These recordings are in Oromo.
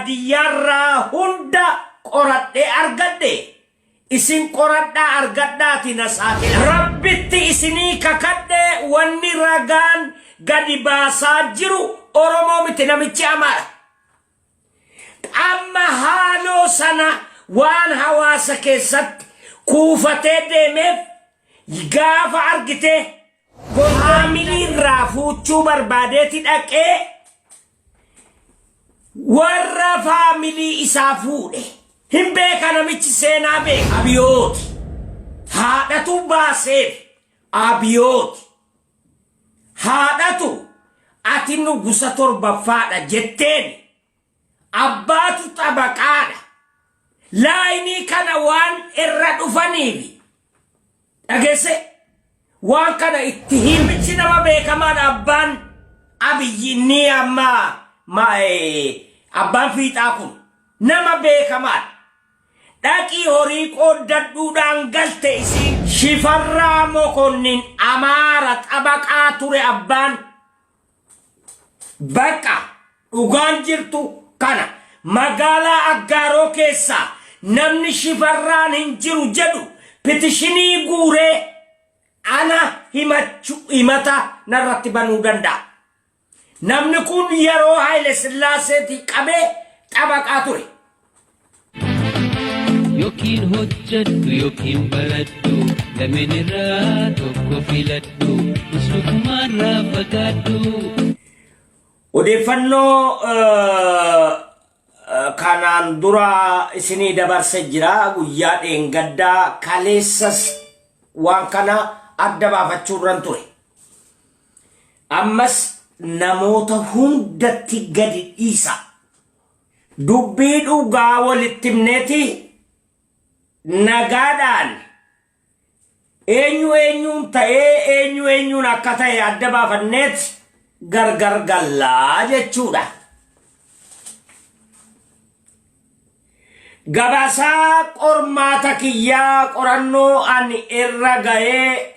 Baadiyyaarraa hunda qoradhee argadhe isin qoradhaa argadhaati na saaxila. Rabbitti isinii kakadhe, wanni ragaan gadi baasaa jiru Oromoo miti, namichi Amaara. Amma haaloo sana waan hawaasa keessatti kuufatee deemeef gaafa argite faamilii irraa fuuchuu barbaadeeti dhaqee warra faamilii isaa fuudhe. Hin beeka, namichi seenaa beeka. Abiyooti. Haadhatu baaseef abiyooti. Haadhatu ati nugusa torbaffaadha jetteen, abbaatu xabaqaadha. Laayinii kana waan irra dhufaniif dhageesse waan kana itti himichi nama beekamaadha. Abbaan Abiyyi inni amma abbaan fiixaa kun nama beekamaadha. Dhaqii horii qooddadhuudhaan galte isiin. Shifarraa Mokonnin Amaara, xabaqaa ture abbaan. Bakka dhugaan jirtu kana, magaalaa Aggaaroo keessaa namni Shifarraan hin jiru jedhu petition guuree ana himachu himata narratti banuu danda'a. Namni kun yeroo Haile Sillaaseetii qabee xabaqaa ture. Yookiin hojjedhu yookiin baradhu, lameen irraa tokko filadhu, muslukumaarraa fagaadhu. Odeeffannoo kanaan dura isinii dabarse jira, guyyaa dheengaddaa kaleessas waan kana adda baafachuu irran ture. Ammas namoota hundatti gadi dhiisa. Dubbii dhugaa walitti himneeti nagaadhaan eenyu eenyuun ta'ee eenyu eenyuun akka ta'e adda baafanneet gargar gallaa jechuudha. Gabaasaa qormaata kiyyaa, qorannoo ani irra ga'ee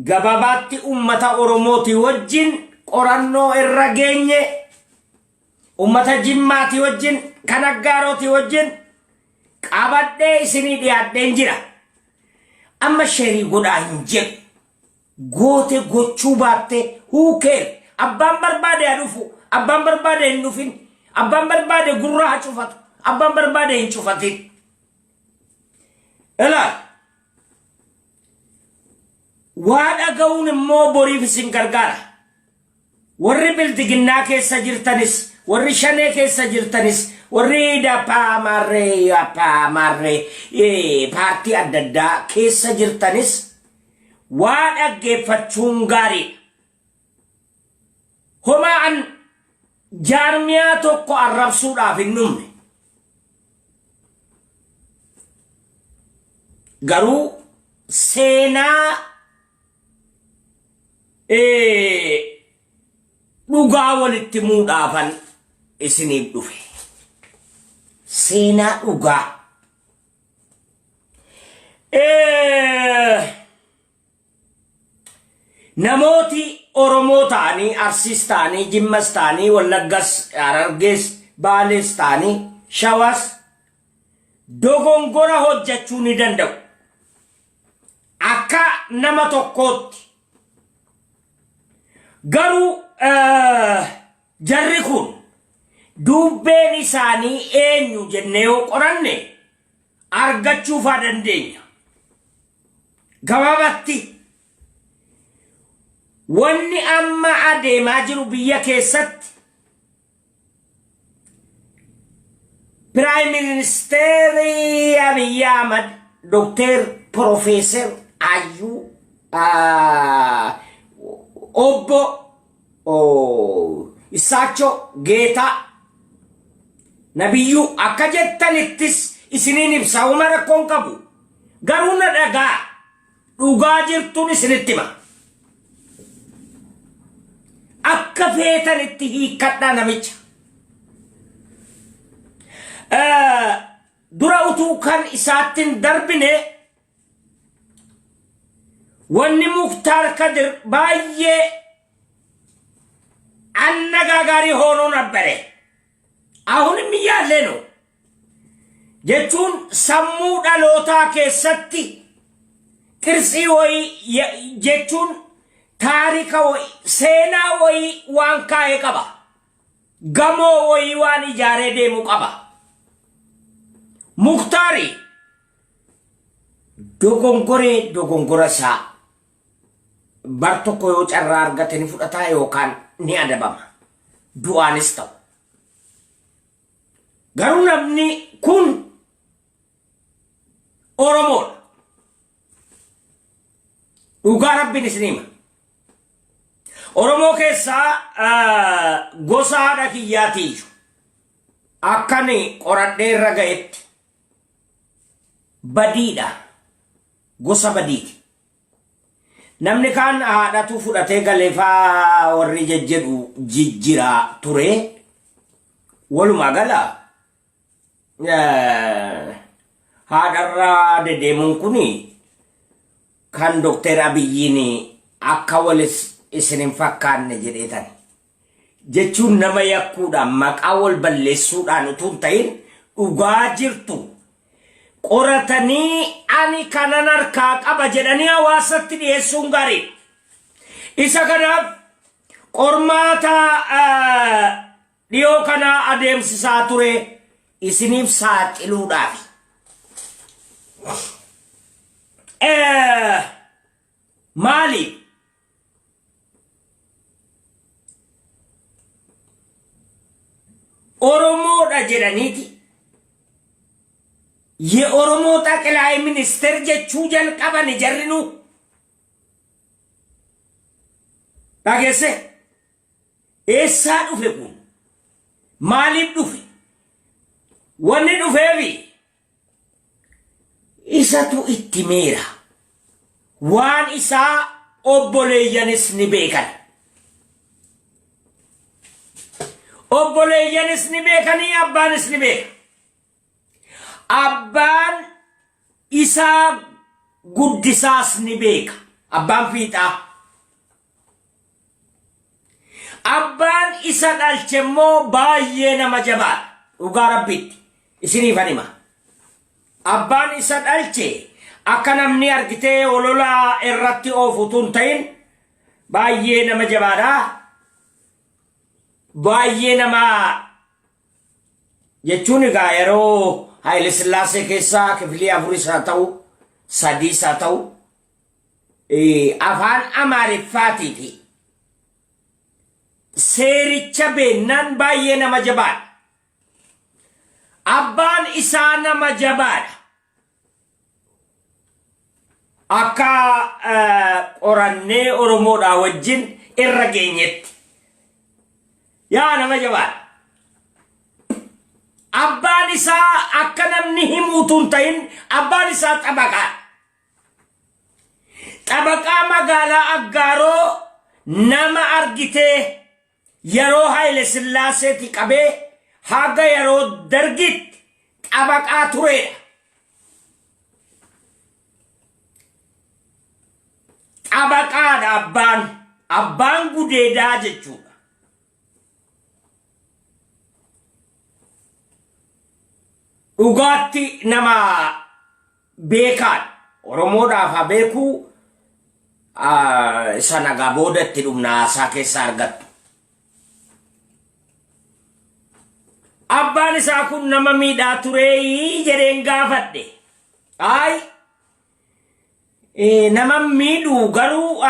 gababaatti ummata Oromooti wajjin qorannoo irra geenye, ummata Jimmaati wajjin, kan Aggaarooti wajjin qabadhee isinii dhiyaadheen jira. Amma share godhaa hin jedhu. Goote gochuu baatte who care? Abbaan barbaade haa dhufu, abbaan barbaade hin dhufin, abbaan barbaade gurra haa cufatu, abbaan barbaade hin cufatin. Ilaal. Waa dhaga'uun immoo boriif isin gargaara. Warri bildiginnaa keessa jirtanis, warri shanee keessa jirtanis, warri dappaa maarree yappaa maarree paartii adda addaa keessa jirtanis waa dhaggeeffachuun gaariidha. Homaa an jaarmiyaa tokko arrabsuudhaaf hin dhumne. Garuu seenaa dhugaa walitti muudhaafan isiniif dhufe. Seenaa dhugaa. Namooti Oromoo ta'anii, Arsiis ta'anii, Jimmas ta'anii, Wallaggas, Harargees, Baalees ta'anii, Shawaas dogongora hojjechuu ni danda'u. Akka nama tokkootti. Garuu jarri kun dubbeen isaanii eenyu jennee yoo qoranne argachuufaa dandeenya. Gabaabatti wanni amma adeemaa jiru biyya keessatti, Prime Ministerii Abiyyi Ahmad, Dokteer Profeeser Ayyuu, Obbo Issaachoo Geetaa Nabiyyuu akka jettanittis isiniin ibsa, homa rakkoon qabu. Garuu na dhagaa, dhugaa jirtuun isinitti hima. Akka feetanitti hiikkadhaa namicha. Dura utuu kan isaatti hin darbine, wanni Muktaar Kadir baay'ee አነጋጋሪ ሆኖ ነበረ። አሁንም እያለ ነው jechuun sammuu dhalootaa keessatti qirsii wayii jechuun taarika wayii, seenaa wayii waan kaa'e qaba. Gamoo wayii waan ijaaree deemu qaba. Muktaari dogongoree dogongora isaa bar tokko yoo carraa argate ni fudhataa yookaan ni adabama. Du'aanis ta'u. Garuu namni kun Oromoodha. Dhugaa Rabbiin isin hima. Oromoo keessaa gosa haadha kiyyaatiiyyu akkani qoradhee irra ga'etti badiidha. Gosa badiiti. Namni kaan haadhatu fudhatee galeefaa warri jejjedhu jijjiraa ture. Walumaa gala haadharraa dedeemuun kun kan Dookter Abiyyiin akka wal isin hin fakkaanne jedheetan. Jechuun nama yakkuudhaan, maqaa wal balleessuudhaan utuu hin ta'in, dhugaa jirtu qoratanii ani kanan harkaa qaba jedhanii hawaasatti dhiyeessuun gaariidha. Isa kanaaf qormaata dhiyoo kana adeemsisaa ture isiniif saaxiluudhaaf. Maali? Oromoodha jedhaniiti. የኦሮሞ ጠቅላይ ሚኒስትር jechuu jalqaban jarrinuu. Dhageesse, eessaa dhufe kun? Maaliif dhufe? Wanni dhufeefi isatu itti meera. Waan isaa obboleeyyanis ni beekan. Obboleeyyanis ni beekanii, abbaanis ni beeka. Abbaan isaa guddisaas ni beeka. Abbaan fiixaa. Abbaan isa dhalche immoo baay'ee nama jabaadha. Dhugaa Rabbiitti. Isiniifan hima. Abbaan isa dhalche akka namni argitee olola irratti oofu utuu hin ta'in baay'ee nama jabaadha. Baay'ee nama jechuun egaa yeroo Haayile Sillaasee keessaa kifilii afuris haa ta'u, sadiis haa ta'u, afaan Amaariffaatii fi seericha beennaan baay'ee nama jabaadha. Abbaan isaa nama jabaadha. Akka qorannee Oromoodhaa wajjin irra geenyetti. Yaa nama jabaadha. Abbaan isaa akka namni himuutu hin ta'in, abbaan isaa xabaqaadha. Xabaqaa magaalaa Aggaaroo nama argitee yeroo Haayile Sillaaseeti qabee haga yeroo Dargitti xabaqaa turedha. Xabaqaadha abbaan. Abbaan gudeedaa jechuudha. Dhugaatti nama beekaadha. Oromoodhaaf haa beekuu, isa nagaa booda itti dhumna, haasaa keessaa argattu. Abbaan isaa kun nama miidhaa turee jedheen gaafadhe. Ayi, nama miidhuu garuu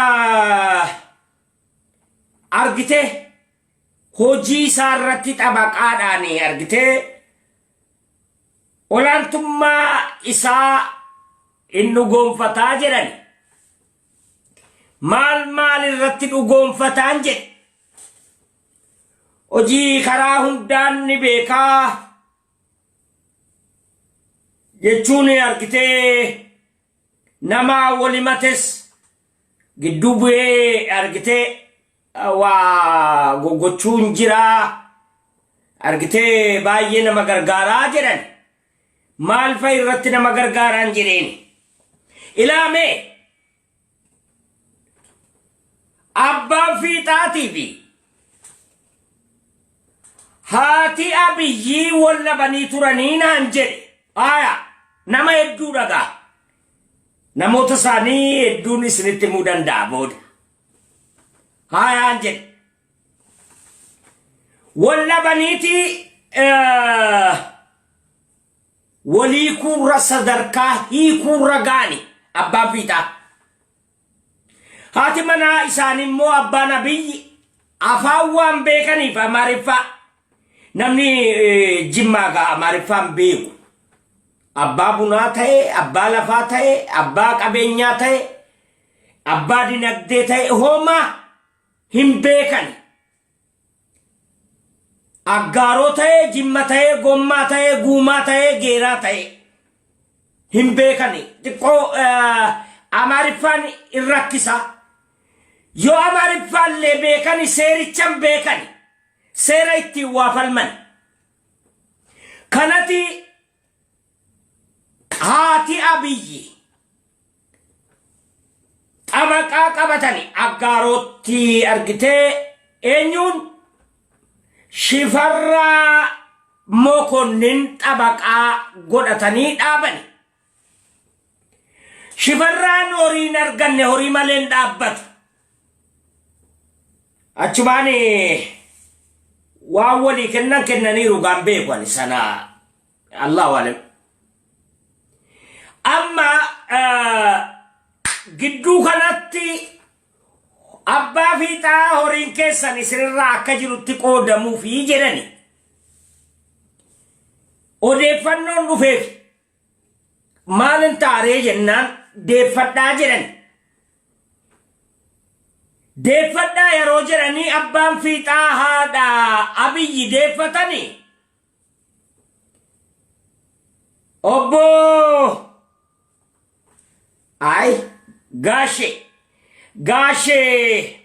argitee hojii isaa irratti xabaqaadhaan argitee olaantummaa isaa hin dhugoonfataa jedhani. Maal maal irratti dhugoonfataan jedhe. Hojii karaa hundaan ni beekaa jechuun argitee nama walimates gidduu bu'ee argitee waa goggochuun jiraa, argitee baay'ee nama gargaaraa jedhan. Maal fa'i irratti nama gargaaraan jedheeni. Ilaamee, abbaan fiixaatii fi Haati Abiyyii wal dhabanii turanii naan jedhe. Aya, nama hedduu dhagaa. Namoota isaanii hedduun isinitti himuu danda'a booda. Haayaan jedhe. Wal dhabaniiti walii kuurra sadarkaa hiikuurra gaani abbaan fiixaa. Haati manaa isaanii immoo abbaan Abiyyi afaan waan beekaniif Amaariffaa namni Jimmaa gaa Amaariffaan beeku. Abbaa bunaa ta'e, abbaa lafaa ta'e, abbaa qabeenyaa ta'e, abbaa dinagdee ta'e homaa hin beekani. Aggaaroo ta'e, Jimma ta'e, Gommaa ta'e, Guumaa ta'e, Geeraa ta'e hin beekani. Xiqqoo Amaariffaan hin rakkisa. Yoo Amaariffaallee beekani seericha hin beekani. Seera ittiin waa falmani. Kanati haati Abiyyi xabaqaa qabatani Aggaarootti argitee eenyuun Shifarraa Mokonnin xabaqaa godhatanii dhaabani. Shifarraan horii hin arganne, horii malee hin dhaabbatu. Achumaan waan walii kennan kennaniiru gaan beeku ani sana, Allahu alam. Amma gidduu kanatti abbaa fiixaa horiin keessan isinirraa akka jirutti qoodamuufi jedhani. Odeeffannoon dhufeef maalin taaree jennaan deeffadhaa jedhan. Deeffadhaa yeroo jedhanii abbaan fiixaa haadha Abiyyi deeffatanii obbo ay Gaashee Gaashee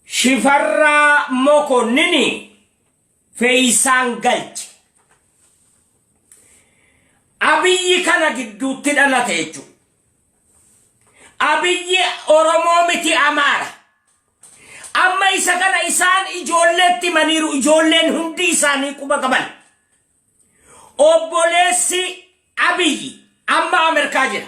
Shifarraa Mokonnini Feeyisaan galche. Abiyyi kana gidduutti dhalate jechuudha. Abiyyi Oromoo miti, Amaara. Amma isa kana isaan ijoolleetti himaniiru, ijoolleen hundi isaanii quba qaban. Obboleessi Abiyyi amma Ameerikaa jira.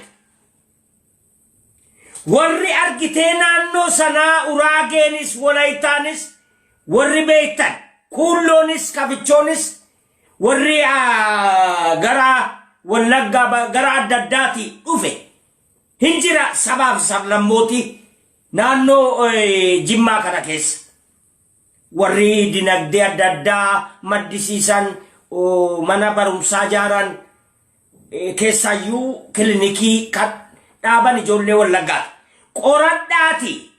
Warri argitee naannoo sanaa Uraageenis Walayitaanis warri beektan, Kuulloonis Kafichoonis, warri gara Wallaggaa gara adda addaatii dhufe hin jira, sabaaf sablammootii naannoo Jimmaa kana keessa. Warri dinagdee adda addaa maddisiisan, mana barumsaa ijaaran, keessaayyuu kilinikii kan dhaaban ijoollee Wallaggaati. Qoradhaati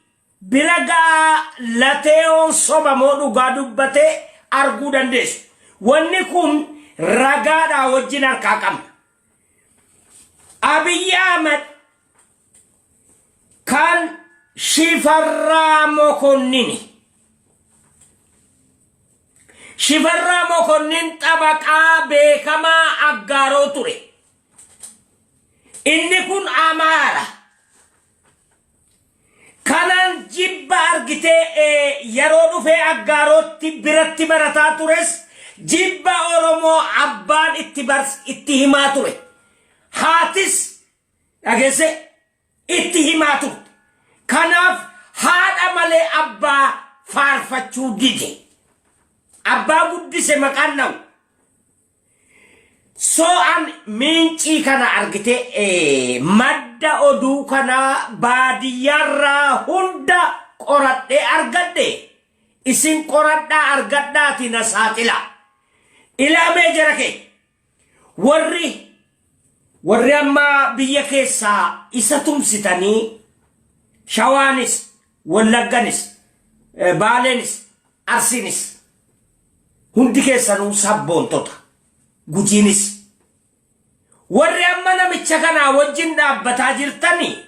bira ga'aa, lateeyoon soba moo dhugaa dubbatee arguu dandeessu. Wanni kun ragaadhaa wajjin harkaa qabna. Abiyyi Ahmad kan Shifarraa Mokonnini. Shifarraa Mokonnin xabaqaa beekamaa Aggaaroo ture. Inni kun Amaara. Kanaan jibba argitee yeroo dhufee Aggaarootti biratti barataa tures jibba Oromoo abbaan itti bars itti himaa ture. Haatis dhageesse itti himaa turte. Kanaaf haadha malee abbaa faarfachuu dide. Abbaa guddise maqaan na'u. So an miincii kana argite madda oduu kanaa baadiyyaarraa hunda qoradhee argadhe, isin qoradhaa argadhaati na saaxila. Ilaamee jara kee warri amma biyya keessaa isa tumsitanii Shawaanis, Wallagganis, Baaleenis, Arsiinis, hundi keessanuu sabboontota, Gujiinis, warri amma namicha kanaa wajjin dhaabbataa jirtanii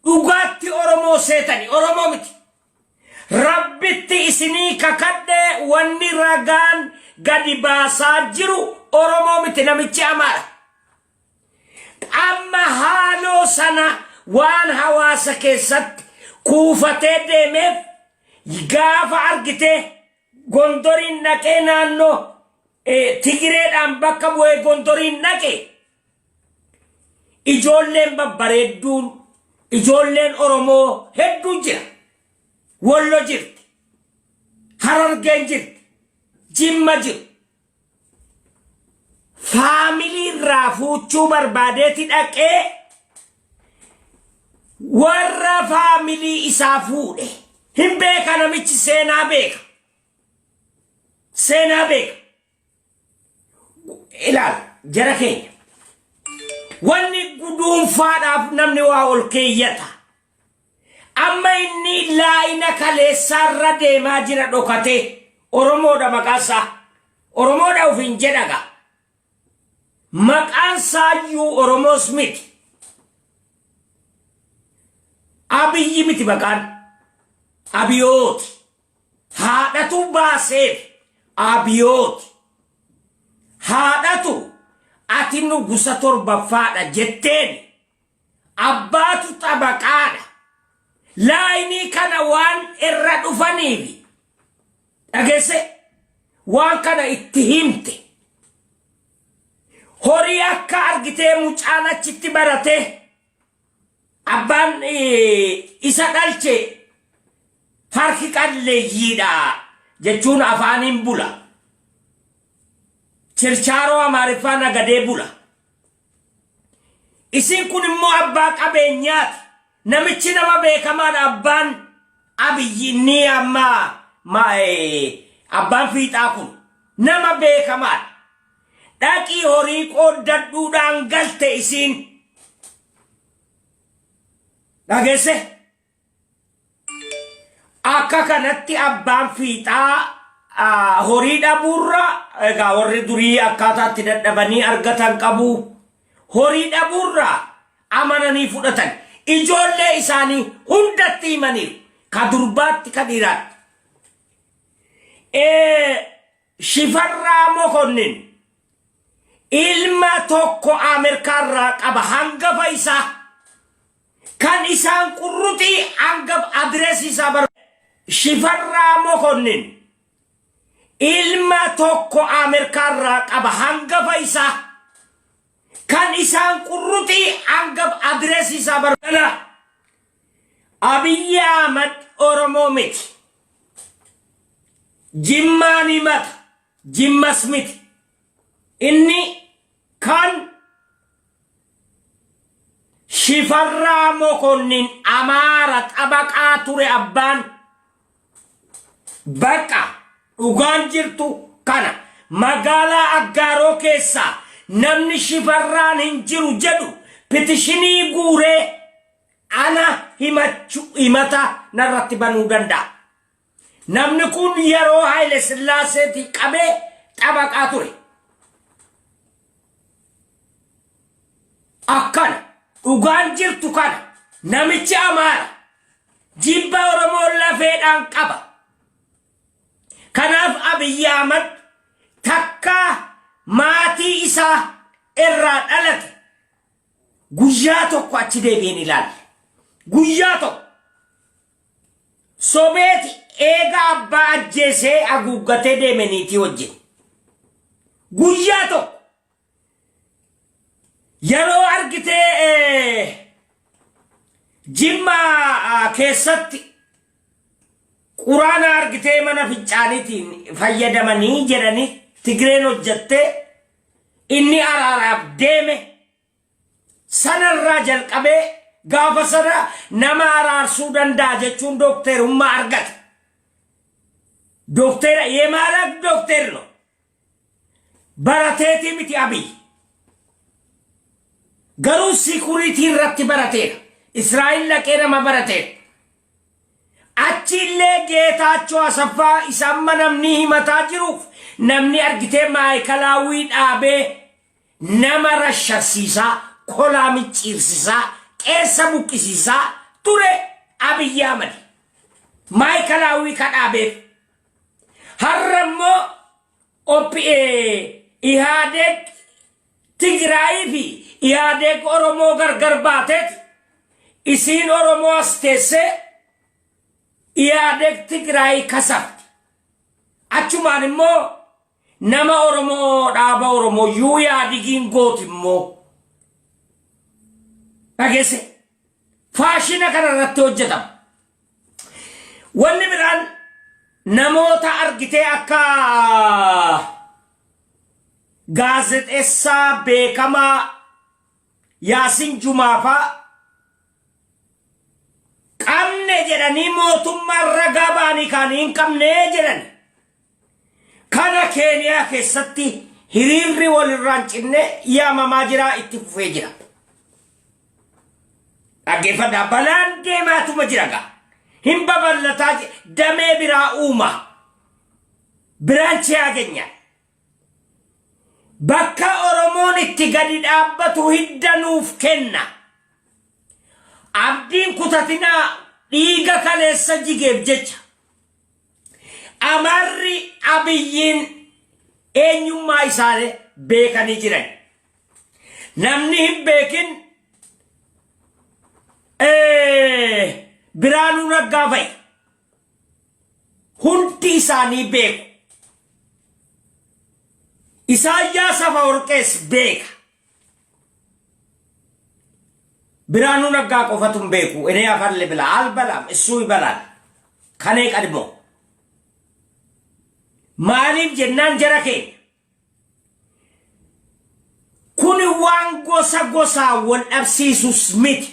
dhugaatti Oromoo seetani, Oromoo miti. Rabbitti isinii kakadhe, wanni ragaan gadi baasaa jiru Oromoo miti, namichi Amaara. Amma haaloo sana waan hawaasa keessatti kuufatee deemeef Gaafa argitee Gondoriin dhaqee naannoo Tigireedhaan bakka bu'ee Gondoriin dhaqe ijoolleen babbareedduun ijoolleen Oromoo hedduu jira. Wollo jirti. Harargeen jirti. Jimma jiru. Faamilii irraa fuuchuu barbaadeeti dhaqee warra faamilii isaa fuudhe. Hin beeka namichi seenaa beeka. Seenaa beeka. Ilaal jara keenya. Wanni guduunfaadhaaf namni waa ol keeyyata. Amma inni laayina kaleessaarra deemaa jira dhokatee. Oromoodha maqaan isaa. Oromoodha ofiin jedhaga. Maqaan isaayyuu Oromoos miti. Abiyyi miti maqaan. Abiyooti. Haadhatu baaseef Abiyooti. Haadhatu ati nugusa torbaffaadha jetteen abbaatu xabaqaadha. Laayinii kana waan irra dhufaniif dhageesse waan kana itti himte. Horii akka argitee mucaan achitti barate abbaan isa dhalche harki qalleeyyiidha jechuun afaaniin bula. Chirchaaroo Amaariffaa nagadee bula. Isin kun immoo abbaa qabeenyaati. Namichi nama beekamaadha abbaan Abiyyi inni amma abbaan fiixaa kun nama beekamaadha. Dhaqii horii qooddadhuudhaan galte isiin. Dhageesse? Akka kanatti abbaan fiixaa horii dhabuurra egaa warri durii akkaataatti dadhabanii argatan qabu. Horii dhabuurra amananii fudhatan. Ijoollee isaanii hundatti himaniiru. Ka durbaatti ka dhiiraatti. Shifarraa Mokonnin ilma tokko Ameerikaarraa qaba hangafa isaa. Kan isaan qurruxii hangaf adireesii isaa bar Shifarraa Mokonnin ilma tokko Ameerikaarraa qaba hangafa isaa. Kan isaan qurruxii hangaf adireesii isaa bar Abiyyi Ahmad Oromoo miti. Jimmaan himata. Jimmas miti. Inni kan Shifarraa Mokonnin Amaara xabaqaa ture abbaan. Bakka dhugaan jirtu kana magaalaa Aggaaroo keessaa namni Shifarraan hin jiru jedhu pitishinii guuree ana himachu himata narratti banuu danda'a. Namni kun yeroo Haayile Sillaaseetii qabee xabaqaa ture. Akkana dhugaan jirtu kana namichi Amaara jibba Oromoo lafeedhaan qaba. Kanaaf Abiyyi Ahmad takka maatii isaa irraa dhalate guyyaa tokko achi deebi'een ilaalle. Guyyaa tokko. Sobeeti eega abbaa ajjeesee haguuggatee deeme niitii wajjin. Guyyaa tokko yeroo argitee Jimma keessatti quraana argitee mana fincaaniitiin fayyadamanii jedhanii Tigreen hojjattee inni araaraaf deeme sanarraa jalqabee gaafa sana nama araarsuu danda'a jechuun dookterummaa argate. Doktera የማዕረግ ዶክተር ነው። Barateetii miti Abiy. Garuu security irratti barateera. Israa'el dhaqee nama barateera. Achi illee Geetaachoo Asaffaa isa amma namni himataa jiruuf namni argitee maayikalaawwii dhaabee nama rashasiisaa, kolaa micciirsisaa, qeessa buqqisiisaa ture Abiyyi Ahmad. Maayikalaawwii ka dhaabeef. Har'a immoo Ihaadeeg Tigraayii fi Ihaadeeg Oromoo gargar baateeti isiin Oromoo as teessee Iyaadeg Tigraay kasafti. Achumaan immoo nama Oromoo dhaaba Oromoo yuu Yaadigiin gooti immoo. Dhageesse, faashina kana irratti hojjetama. Wanni biraan namoota argitee akka gaazexeessaa beekamaa Yaasin Jumaafaa qabne jedhanii mootummaan ragaa ba'anii kaanii hin qabne jedhan. Kana Keeniyaa keessatti hiriirri walirraan cinne yaamamaa jira, itti fufee jira. Dhaggeeffadhaa, balaan deemaatuma jira gaa. Hin babal'ataa, damee biraa uuma. Branch yaagenya. Bakka Oromoon itti gadi dhaabbatu hidda nuuf kenna. Abdiin kutatinaa dhiiga kaleessa jigeef jecha. Amarri Abiyyiin eenyummaa isaanii beekanii jiran. Namni hin beekin Biraanuu Naggaa fa'i. Hundi isaanii beeku. Isaayyaas Afawarqees beeka. Biraanuu Naggaa qofatu hin beeku. እኔ አፈር ልብላ አልበላም፣ እሱ ይበላል። ከኔ ቀድሞ maaliif jennaan jara keenya kun waan gosa gosaa wal dhabsiisus miti.